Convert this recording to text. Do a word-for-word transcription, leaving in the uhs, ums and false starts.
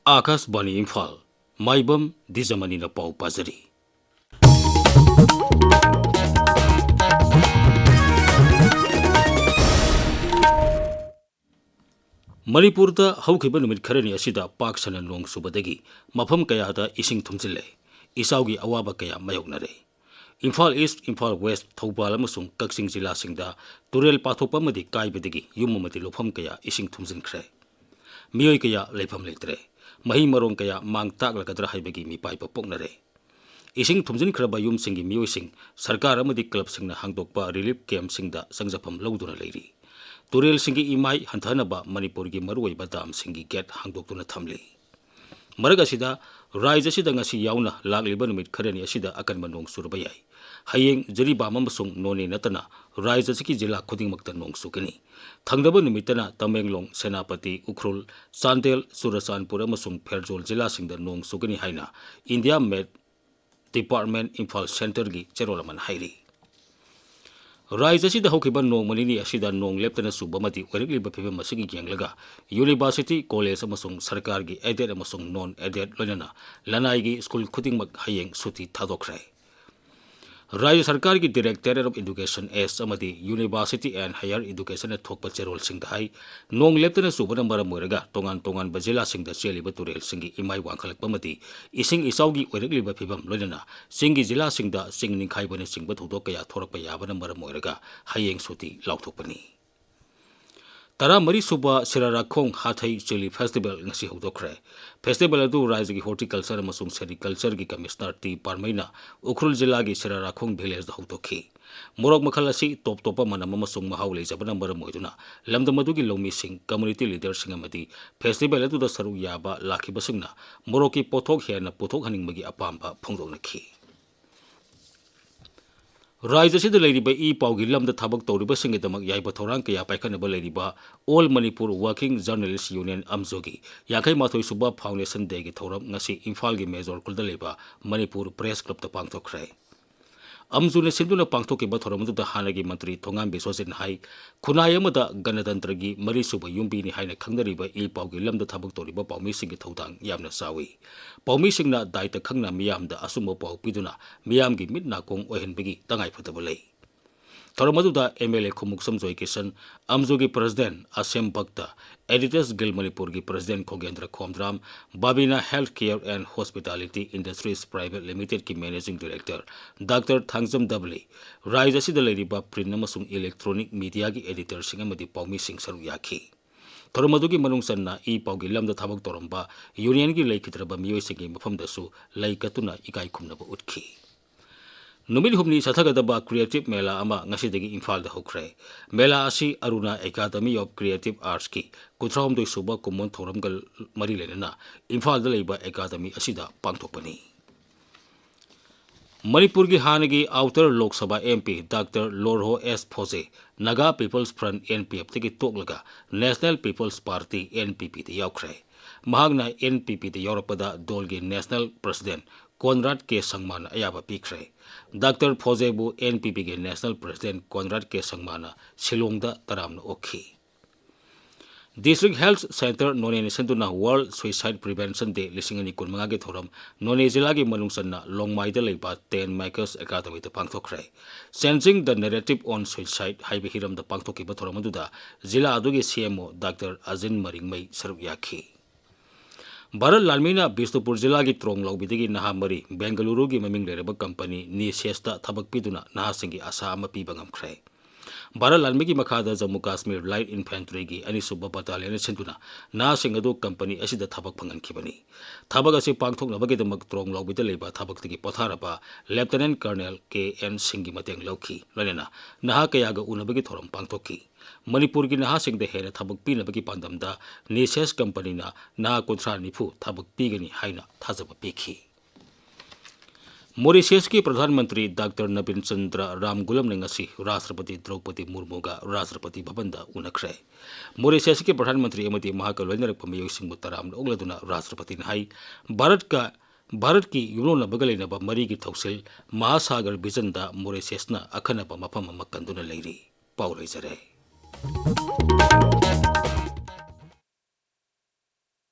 ꯑꯥꯀꯥꯁꯕꯥꯅꯤ ꯏꯝꯐꯥꯜ, ꯃꯥꯏꯕꯝ ꯗꯤꯖꯃꯅꯤꯅ ꯄꯥꯎ ꯄꯥꯖꯔꯤ꯫ ꯃꯅꯤꯄꯨꯔꯗ ꯍꯧꯈꯤꯕ ꯅꯨꯃꯤꯠ ꯈꯔꯅꯤ ꯑꯁꯤꯗ ꯄꯥꯛ ꯁꯟꯅ ꯅꯣꯡ ꯆꯨꯕꯗꯒꯤ ꯃꯐꯝ ꯀꯌꯥꯗ ꯏꯁꯤꯡ ꯊꯨꯝꯖꯤꯜꯂꯦ꯫ ꯏꯆꯥꯎꯒꯤ ꯑꯋꯥꯕ ꯀꯌꯥ ꯃꯥꯌꯣꯛꯅꯔꯦ꯫ ꯏꯝꯐꯥꯜ ꯏꯁ꯭ꯠ, ꯏꯝꯐꯥꯜ ꯋꯦꯁ꯭ꯠ, ꯊꯧꯕꯥꯜ ꯑꯃꯁꯨꯡ ꯀꯛꯆꯤꯡ ꯖꯤꯂꯥꯁꯤꯡꯗ ꯇꯨꯔꯦꯜ ꯄꯥꯊꯣꯛꯄ ꯑꯃꯗꯤ ꯀꯥꯏꯕꯗꯒꯤ ꯌꯨꯝ ꯑꯃꯗꯤ ꯂꯧꯐꯝ ꯀꯌꯥ ꯏꯁꯤꯡ ꯊꯨꯝꯖꯤꯟꯈ꯭ꯔꯦ꯫ ꯃꯤꯑꯣꯏ ꯀꯌꯥ ꯂꯩꯐꯝ ꯂꯩꯇ꯭ꯔꯦ꯫ ꯃꯍꯩ ꯃꯔꯣꯡ ꯀꯌꯥ ꯃꯥꯡ ꯇꯥꯛꯂꯒꯗ꯭ꯔꯥ ꯍꯥꯏꯕꯒꯤ ꯃꯤꯄꯥꯏꯕ ꯄꯣꯛꯅꯔꯦ꯫ ꯏꯁꯤꯡ ꯊꯨꯝꯖꯤꯟꯈ꯭ꯔꯕ ꯌꯨꯝꯁꯤꯡꯒꯤ ꯃꯤꯑꯣꯏꯁꯤꯡ ꯁꯔꯀꯥꯔ ꯑꯃꯗꯤ ꯀ꯭ꯂꯕꯁꯤꯡꯅ ꯍꯥꯡꯗꯣꯛꯄ ꯔꯤꯂꯤꯐ ꯀꯦꯝꯞꯁꯤꯡꯗ ꯆꯪꯖꯐꯝ ꯂꯧꯗꯨꯅ ꯂꯩꯔꯤ꯫ ꯇꯨꯔꯦꯜꯁꯤꯡꯒꯤ ꯏꯃꯥꯏ ꯍꯟꯊꯍꯟꯅꯕ ꯃꯅꯤꯄꯨꯔꯒꯤ ꯃꯔꯨꯑꯣꯏꯕ ꯗꯥꯝꯁꯤꯡꯒꯤ ꯒꯦꯠ ꯍꯥꯡꯗꯣꯛꯇꯨꯅ ꯊꯝꯂꯤ꯫ ꯃꯔꯛ ꯑꯁꯤꯗ, ꯔꯥꯖ꯭ꯌ ꯑꯁꯤꯗ ꯉꯁꯤ ꯌꯥꯎꯅ ꯂꯥꯛꯂꯤꯕ ꯅꯨꯃꯤꯠ ꯈꯔꯅꯤ ꯑꯁꯤꯗ ꯑꯀꯟꯕ ꯅꯣꯡ ꯆꯨꯔꯕ ꯌꯥꯏ꯫ ꯍꯌꯦꯡ ꯖꯤꯔꯤꯕꯥꯝ ꯑꯃꯁꯨꯡ ꯅꯣꯅꯦ ꯅꯠꯇꯅ ꯔꯥꯖ꯭ꯌ ꯑꯁꯤꯒꯤ ꯖꯤꯂꯥ ꯈꯨꯗꯤꯡꯃꯛꯇ ꯅꯣꯡ ꯆꯨꯒꯅꯤ꯫ ꯊꯪꯅꯕ ꯅꯨꯃꯤꯠꯇꯅ ꯇꯃꯦꯡꯂꯣꯡ, ꯁꯦꯅꯥꯄꯇꯤ, ꯎꯈ꯭ꯔꯨꯜ, ꯆꯥꯟꯗꯦꯜ, ꯆꯨꯔꯆꯥꯟꯄꯨꯔ ꯑꯃꯁꯨꯡ ꯐꯦꯔꯖꯣꯜ ꯖꯤꯂꯥꯁꯤꯡꯗ ꯅꯣꯡ ꯆꯨꯒꯅꯤ ꯍꯥꯏꯅ ꯏꯟꯗꯤꯌꯥ ꯃꯦꯠ ꯗꯤꯄꯥꯔꯠꯃꯦꯟꯠ ꯏꯝꯐꯥꯜ ꯁꯦꯟꯇꯔꯒꯤ ꯆꯦꯔꯣꯜ ꯑꯃꯅ ꯍꯥꯏꯔꯤ꯫ ꯔꯥꯖ꯭ꯌ ꯑꯁꯤꯗ ꯍꯧꯈꯤꯕ ꯅꯣꯡꯃ ꯅꯤꯅꯤ ꯑꯁꯤꯗ ꯅꯣꯡ ꯂꯦꯞꯇꯅ ꯆꯨꯕ ꯑꯃꯗꯤ ꯑꯣꯏꯔꯛꯂꯤꯕ ꯐꯤꯕꯝ ꯑꯁꯤꯒꯤ ꯌꯦꯡꯂꯒ ꯌꯨꯅꯤꯚꯔꯁꯤꯇꯤ, ꯀꯣꯂꯦꯖ ꯑꯃꯁꯨꯡ ꯁꯔꯀꯥꯔꯒꯤ aided ꯑꯃꯁꯨꯡ non aided ꯂꯣꯏꯅꯅ ꯂꯅꯥꯏꯒꯤ ꯁ꯭ꯀꯨꯜ ꯈꯨꯗꯤꯡꯃꯛ ꯍꯌꯦꯡ ꯁꯨꯇꯤ ꯊꯥꯗꯣꯛꯈ꯭ꯔꯦ꯫ ꯔꯥꯖ꯭ꯌ ꯁꯔꯀꯥꯔꯒꯤ Directorate of Education East ꯑꯃꯗꯤ University and Higher Educationꯅ ꯊꯣꯛꯄ ꯆꯦꯔꯣꯜꯁꯤꯡꯗ ꯍꯥꯏ, ꯅꯣꯡ ꯂꯦꯞꯇꯅ ꯆꯨꯕꯅ ꯃꯔꯝ ꯑꯣꯏꯔꯒ ꯇꯣꯉꯥꯟ ꯇꯣꯉꯥꯟꯕ ꯖꯤꯂꯥꯁꯤꯡꯗ ꯆꯦꯜꯂꯤꯕ ꯇꯨꯔꯦꯜꯁꯤꯡꯒꯤ ꯏꯃꯥꯏ ꯋꯥꯡꯈꯠꯂꯛꯄ ꯑꯃꯗꯤ ꯏꯁꯤꯡ ꯏꯆꯥꯎꯒꯤ ꯑꯣꯏꯔꯛꯂꯤꯕ ꯐꯤꯕꯝ ꯂꯣꯏꯅꯅ ꯆꯤꯡꯒꯤ ꯖꯤꯂꯥꯁꯤꯡꯗ ꯆꯤꯡ ꯅꯤꯡꯈꯥꯏꯕꯅꯆꯤꯡꯕ ꯊꯧꯗꯣꯛ ꯀꯌꯥ ꯊꯣꯔꯛꯄ ꯌꯥꯕꯅ ꯃꯔꯝ ꯑꯣꯏꯔꯒ ꯍꯌꯦꯡ ꯁꯨꯇꯤ ꯂꯥꯎꯊꯣꯛꯄꯅꯤ꯫ ꯇꯔꯥꯃꯔꯤ ꯁꯨꯕ ꯁꯤꯔꯥꯔꯥꯈꯣꯡ ꯍꯥꯊꯩ ꯆꯤꯂꯤ ꯐꯦꯁꯇꯤꯚꯦꯜ ꯉꯁꯤ ꯍꯧꯗꯣꯛꯈ꯭ꯔꯦ꯫ ꯐꯦꯁꯇꯤꯚꯦꯜ ꯑꯗꯨ ꯔꯥꯖ꯭ꯌꯒꯤ ꯍꯣꯔꯇꯤꯀꯜꯆꯔ ꯑꯃꯁꯨꯡ ꯁꯦꯔꯤꯀꯜꯆꯔꯒꯤ ꯀꯃꯤꯁꯅꯔ ꯇꯤ ꯄꯥꯔꯃꯩꯅ ꯎꯈ꯭ꯔꯨꯜ ꯖꯤꯂꯥꯒꯤ ꯁꯤꯔꯥꯔꯥꯈꯣꯡ ꯚꯤꯂꯦꯖꯇ ꯍꯧꯗꯣꯛꯈꯤ꯫ ꯃꯣꯔꯣꯛ ꯃꯈꯜ ꯑꯁꯤ ꯇꯣꯞ ꯇꯣꯞꯄ ꯃꯅꯝ ꯑꯃꯁꯨꯡ ꯃꯍꯥꯎ ꯂꯩꯖꯕꯅ ꯃꯔꯝ ꯑꯣꯏꯗꯨꯅ ꯂꯝꯗꯝ ꯑꯗꯨꯒꯤ ꯂꯧꯃꯤꯁꯤꯡ, ꯀꯝꯃ꯭ꯌꯨꯅꯤꯇꯤ ꯂꯤꯗꯔꯁꯤꯡ ꯑꯃꯗꯤ ꯐꯦꯁꯇꯤꯚꯦꯜ ꯑꯗꯨꯗ ꯁꯔꯨꯛ ꯌꯥꯕ ꯂꯥꯛꯈꯤꯕꯁꯤꯡꯅ ꯃꯣꯔꯣꯛꯀꯤ ꯄꯣꯠꯊꯣꯛ ꯍꯦꯟꯅ ꯄꯨꯊꯣꯛꯍꯟꯅꯤꯡꯕꯒꯤ ꯑꯄꯥꯝꯕ ꯐꯣꯡꯗꯣꯛꯅꯈꯤ꯫ ꯔꯥꯖ꯭ꯌ ꯑꯁꯤꯗ ꯂꯩꯔꯤꯕ ꯏ ꯄꯥꯎꯒꯤ ꯂꯝꯗ ꯊꯕꯛ ꯇꯧꯔꯤꯕꯁꯤꯡꯒꯤꯗꯃꯛ ꯌꯥꯏꯐ ꯊꯧꯔꯥꯡ ꯀꯌꯥ ꯄꯥꯏꯈꯠꯅꯕ ꯂꯩꯔꯤꯕ All Manipur Working Journalist Union, ꯑꯝꯖꯣꯒꯤ ꯌꯥꯡꯈꯩ ꯃꯥꯊꯣꯏ ꯁꯨꯕ Foundation Dayꯒꯤ ꯊꯧꯔꯝ ꯉꯁꯤ ꯏꯝꯐꯥꯜꯒꯤ ꯃꯦꯖꯣꯔ ꯈꯨꯜꯗ ꯂꯩꯕ ꯃꯅꯤꯄꯨꯔ ꯄ꯭ꯔꯦꯁ ꯀ꯭ꯂꯕꯇ ꯄꯥꯡꯊꯣꯛꯈ꯭ꯔꯦ꯫ ꯑꯝꯖꯨꯅ ꯁꯤꯟꯗꯨꯅ ꯄꯥꯡꯊꯣꯛꯈꯤꯕ ꯊꯧꯔꯝ ꯑꯗꯨꯗ ꯍꯥꯟꯅꯒꯤ ꯃꯟꯇ꯭ꯔꯤ ꯊꯣꯉꯥꯝ ꯕꯤꯁ꯭ꯋꯖꯤꯠꯅ ꯍꯥꯏ, ꯈꯨꯟꯅꯥꯏ ꯑꯃꯗ ꯒꯅꯇꯟꯇ꯭ꯔꯒꯤ ꯃꯔꯤꯁꯨꯕ ꯌꯨꯝꯕꯤꯅꯤ ꯍꯥꯏꯅ ꯈꯪꯅꯔꯤꯕ ꯏ ꯄꯥꯎꯒꯤ ꯂꯝꯗ ꯊꯕꯛ ꯇꯧꯔꯤꯕ ꯄꯥꯎꯃꯤꯁꯤꯡꯒꯤ ꯊꯧꯗꯥꯡ ꯌꯥꯝꯅ ꯆꯥꯎꯏ꯫ ꯄꯥꯎꯃꯤꯁꯤꯡꯅ ꯗꯥꯏꯇ ꯈꯪꯅ ꯃꯤꯌꯥꯝꯗ ꯑꯆꯨꯝꯕ ꯄꯥꯎ ꯄꯤꯗꯨꯅ ꯃꯤꯌꯥꯝꯒꯤ ꯃꯤꯠ ꯅꯥꯀꯣꯡ ꯑꯣꯏꯍꯟꯕꯒꯤ ꯇꯉꯥꯏꯐꯗꯕ ꯂꯩ꯫ ꯊꯧꯔꯝ ꯑꯗꯨꯗ ꯑꯦꯝ ꯑꯦꯜ ꯑꯦ ꯈꯨꯃꯨꯛꯁꯝ ꯖꯣꯏ ꯀꯤꯁꯟ, ꯑꯝꯖꯨꯒꯤ president Asem Bhakta, editors guild ꯃꯅꯤꯄꯨꯔꯒꯤ ꯄ꯭ꯔꯁꯤꯗꯦꯟ ꯈꯣꯒꯦꯟꯗ꯭ꯔ ꯈꯣꯝꯗ꯭ꯔꯥꯝ, ꯕꯥꯕꯤꯅꯥ health care and hospitality industries private ꯂꯤꯃꯤꯇꯦꯗꯀꯤ ꯃꯦꯅꯦꯖꯤꯡ ꯗꯤꯔꯦꯛꯇꯔ ꯗꯥꯛꯇꯔ ꯊꯥꯡꯖꯝ ꯗꯕꯂꯤ, ꯔꯥꯏꯖ ꯑꯁꯤꯗ ꯂꯩꯔꯤꯕ ꯄ꯭ꯔꯤꯟ ꯑꯃꯁꯨꯡ ꯏꯂꯦꯛꯇ꯭ꯔꯣꯅꯤꯛ ꯃꯤꯗꯤꯌꯥꯒꯤ ꯑꯦꯗꯤꯇꯔꯁꯤꯡ ꯑꯃꯗꯤ ꯄꯥꯎꯃꯤꯁꯤꯡ ꯁꯔꯨꯛ ꯌꯥꯈꯤ꯫ ꯊꯧꯔꯝ ꯑꯗꯨꯒꯤ ꯃꯅꯨꯡ ꯆꯟꯅ ꯏ ꯄꯥꯎꯒꯤ ꯂꯝꯗ ꯊꯕꯛ ꯇꯧꯔꯝꯕ ꯌꯨꯅꯤꯌꯟꯒꯤ ꯂꯩꯈꯤꯗ꯭ꯔꯕ ꯃꯤꯑꯣꯏꯁꯤꯡꯒꯤ ꯃꯐꯝꯗꯁꯨ ꯂꯩ ꯀꯠꯇꯨꯅ ꯏꯀꯥꯏ ꯈꯨꯝꯅꯕ ꯎꯠꯈꯤ꯫ ꯅꯨꯃꯤꯠ ꯍꯨꯝꯅꯤ ꯆꯠꯊꯒꯗꯕ ꯀ꯭ꯔꯤꯌꯦꯇꯤꯚ ꯃꯦꯂꯥ ꯑꯃ ꯉꯁꯤꯗꯒꯤ ꯏꯝꯐꯥꯜꯗ ꯍꯧꯈ꯭ꯔꯦ꯫ ꯃꯦꯂꯥ ꯑꯁꯤ ꯑꯔꯨꯅꯥ ꯑꯦꯀꯥꯗꯃꯤ ꯑꯣꯐ ꯀ꯭ꯔꯤꯌꯦꯇꯤꯚ ꯑꯥꯔꯠꯁꯀꯤ ꯀꯨꯟꯊ꯭ꯔꯥꯍꯨꯝꯗꯣꯏ ꯁꯨꯕ ꯀꯨꯝꯑꯣꯟ ꯊꯧꯔꯝꯒ ꯃꯔꯤ ꯂꯩꯅꯅ ꯏꯝꯐꯥꯜꯗ ꯂꯩꯕ ꯑꯦꯀꯥꯗꯃꯤ ꯑꯁꯤꯗ ꯄꯥꯡꯊꯣꯛꯄꯅꯤ꯫ ꯃꯅꯤꯄꯨꯔꯒꯤ ꯍꯥꯟꯅꯒꯤ outer Lok Sabha M P doctor Lorho S Pfoze Naga people's front, N P ꯑꯦꯐꯇꯒꯤ ꯇꯣꯛꯂꯒ national people's party, N P ꯄꯤꯗ ꯌꯥꯎꯈ꯭ꯔꯦ꯫ ꯃꯍꯥꯛꯅ ꯑꯦꯟ ꯄꯤ ꯄꯤꯗ ꯌꯥꯎꯔꯛꯄꯗ ꯗꯣꯜꯒꯤ ꯅꯦꯁꯅꯦꯜ ꯄ꯭ꯔꯁꯤꯗꯦꯟ ꯀꯣꯟꯔꯥꯗ ꯀꯦ ꯁꯪꯃꯥꯅ ꯑꯌꯥꯕ ꯄꯤꯈ꯭ꯔꯦ꯫ ꯗꯥꯛꯇꯔ ꯐꯣꯖꯦꯕꯨ ꯑꯦꯟ ꯄꯤ ꯄꯤꯒꯤ ꯅꯦꯁꯅꯦꯜ ꯄ꯭ꯔꯁꯤꯗꯦꯟ ꯀꯣꯟꯔꯥꯗ ꯀꯦ ꯁꯪꯃꯥꯅ ꯁꯤꯂꯣꯡꯗ ꯇꯔꯥꯝꯅ ꯑꯣꯛꯈꯤ꯫ ꯗꯤꯁꯇ꯭ꯔꯤꯛ ꯍꯦꯜꯊ ꯁꯦꯟꯇꯔ ꯅꯣꯅꯦꯅ ꯁꯤꯟꯗꯨꯅ ꯋꯥꯔꯜꯗ ꯁꯨꯏꯁꯥꯏꯗ ꯄ꯭ꯔꯤꯚꯦꯟꯁꯟ ꯗꯦ ꯂꯤꯁꯤꯡ ꯑꯅꯤ ꯀꯨꯟꯃꯉꯥꯒꯤ ꯊꯧꯔꯝ ꯅꯣꯅꯦ ꯖꯤꯂꯥꯒꯤ ꯃꯅꯨꯡ ꯆꯟꯅ ꯂꯣꯡꯃꯥꯏꯗ ꯂꯩꯕ ten ꯃꯥꯏꯀꯜꯁ ꯑꯦꯀꯥꯗꯃꯤꯗ ꯄꯥꯡꯊꯣꯛꯈ꯭ꯔꯦ꯫ Changing the Narrative on Suicide ꯍꯥꯏꯕ ꯍꯤꯔꯝꯗ ꯄꯥꯡꯊꯣꯛꯈꯤꯕ ꯊꯧꯔꯝ ꯑꯗꯨꯗ ꯖꯤꯂꯥ ꯑꯗꯨꯒꯤ ꯁꯤ ꯑꯦꯝ ꯑꯣ ꯗꯥꯛꯇꯔ ꯑꯖꯤꯟ ꯃꯔꯤꯡꯃꯩ ꯁꯔꯨꯛ ꯌꯥꯈꯤ꯫ ꯚꯥꯔꯠ ꯂꯥꯟꯃꯤꯅ ꯕꯤꯁꯅꯨꯄꯨꯔ ꯖꯤꯂꯥꯒꯤ ꯇ꯭ꯔꯣꯡ ꯂꯥꯎꯕꯤꯗꯒꯤ ꯅꯍꯥ ꯃꯔꯤ ꯕꯦꯡꯒꯂꯨꯔꯨꯒꯤ ꯃꯃꯤꯡ ꯂꯩꯔꯕ ꯀꯝꯄꯅꯤ ꯅꯤꯁꯦꯁꯇ ꯊꯕꯛ ꯄꯤꯗꯨꯅ ꯅꯍꯥꯁꯤꯡꯒꯤ ꯑꯥꯁꯥ ꯑꯃ ꯄꯤꯕ ꯉꯝꯈ꯭ꯔꯦ꯫ ꯚꯥꯔꯠ ꯂꯥꯟꯃꯤꯒꯤ ꯃꯈꯥꯗ ꯖꯝꯃꯨ ꯀꯥꯁꯃꯤꯔ ꯂꯥꯏꯠ ꯏꯟꯐꯦꯟꯇ꯭ꯔꯤꯒꯤ ꯑꯅꯤꯁꯨꯕ ꯕꯠꯇꯥꯂꯤꯌꯟꯅ ꯁꯤꯟꯗꯨꯅ ꯅꯍꯥꯁꯤꯡ ꯑꯗꯨ ꯀꯝꯄꯅꯤ ꯑꯁꯤꯗ ꯊꯕꯛ ꯐꯪꯍꯟꯈꯤꯕꯅꯤ꯫ ꯊꯕꯛ ꯑꯁꯤ ꯄꯥꯡꯊꯣꯛꯅꯕꯒꯤꯗꯃꯛ ꯇ꯭ꯔꯣꯡ ꯂꯥꯎꯕꯤꯗ ꯂꯩꯕ ꯊꯕꯛꯇꯒꯤ ꯄꯣꯊꯥꯔꯕ ꯂꯦꯐꯇꯤꯅꯦꯟꯠ ꯀꯔꯅꯦꯜ ꯀꯦ ꯑꯦꯟ ꯁꯤꯡꯒꯤ ꯃꯇꯦꯡ ꯂꯧꯈꯤ꯫ ꯂꯣꯏꯅꯅ ꯅꯍꯥ ꯀꯌꯥꯒ ꯎꯅꯕꯒꯤ ꯊꯧꯔꯝ ꯄꯥꯡꯊꯣꯛꯈꯤ꯫ ꯃꯅꯤꯄꯨꯔꯒꯤ ꯅꯍꯥꯁꯤꯡꯗ ꯍꯦꯟꯅ ꯊꯕꯛ ꯄꯤꯅꯕꯒꯤ ꯄꯥꯟꯗꯝꯗ ꯅꯤꯁꯦꯁ ꯀꯝꯄꯅꯤꯅ ꯅꯍꯥ ꯀꯨꯟꯊ꯭ꯔꯥ ꯅꯤꯐꯨ ꯊꯕꯛ ꯄꯤꯒꯅꯤ ꯍꯥꯏꯅ ꯊꯥꯖꯕ ꯄꯤꯈꯤ꯫ ꯃꯣꯔꯤꯁꯤꯌꯁꯀꯤ ꯄ꯭ꯔꯙꯥꯟ ꯃꯟꯇ꯭ꯔꯤ ꯗꯥꯛꯇꯔ ꯅꯕꯤꯟ ꯆꯟꯗ꯭ꯔ ꯔꯥꯝꯒꯨꯂꯝꯅ ꯉꯁꯤ ꯔꯥꯁꯇ꯭ꯔꯄꯇꯤ ꯗ꯭ꯔꯧꯄꯗꯤ ꯃꯨꯔꯃꯨꯒ ꯔꯥꯁꯇ꯭ꯔꯄꯇꯤ ꯚꯕꯟꯗ ꯎꯅꯈ꯭ꯔꯦ꯫ ꯃꯣꯔꯤꯁꯤꯌꯁꯀꯤ ꯄ꯭ꯔꯙꯥꯟ ꯃꯟꯇ꯭ꯔꯤ ꯑꯃꯗꯤ ꯃꯍꯥꯛꯀ ꯂꯣꯏꯅꯔꯛꯄ ꯃꯤꯑꯣꯏꯁꯤꯡꯕꯨ ꯇꯔꯥꯝꯅ ꯑꯣꯛꯂꯗꯨꯅ ꯔꯥꯁꯇ꯭ꯔꯄꯇꯤꯅ ꯍꯥꯏ, ꯚꯥꯔꯠꯀ ꯚꯥꯔꯠꯀꯤ ꯌꯨꯝꯂꯣꯟꯅꯕꯒ ꯂꯩꯅꯕ ꯃꯔꯤꯒꯤ ꯊꯧꯁꯤꯜ ꯃꯍꯥꯁꯥꯒꯔ ꯚꯤꯖꯟꯗ ꯃꯣꯔꯤꯁꯤꯌꯁꯅ ꯑꯈꯟꯅꯕ ꯃꯐꯝ ꯑꯃ ꯀꯟꯗꯨꯅ ꯂꯩꯔꯤ꯫ ꯄꯥꯎ ꯂꯣꯏꯖꯔꯦ꯫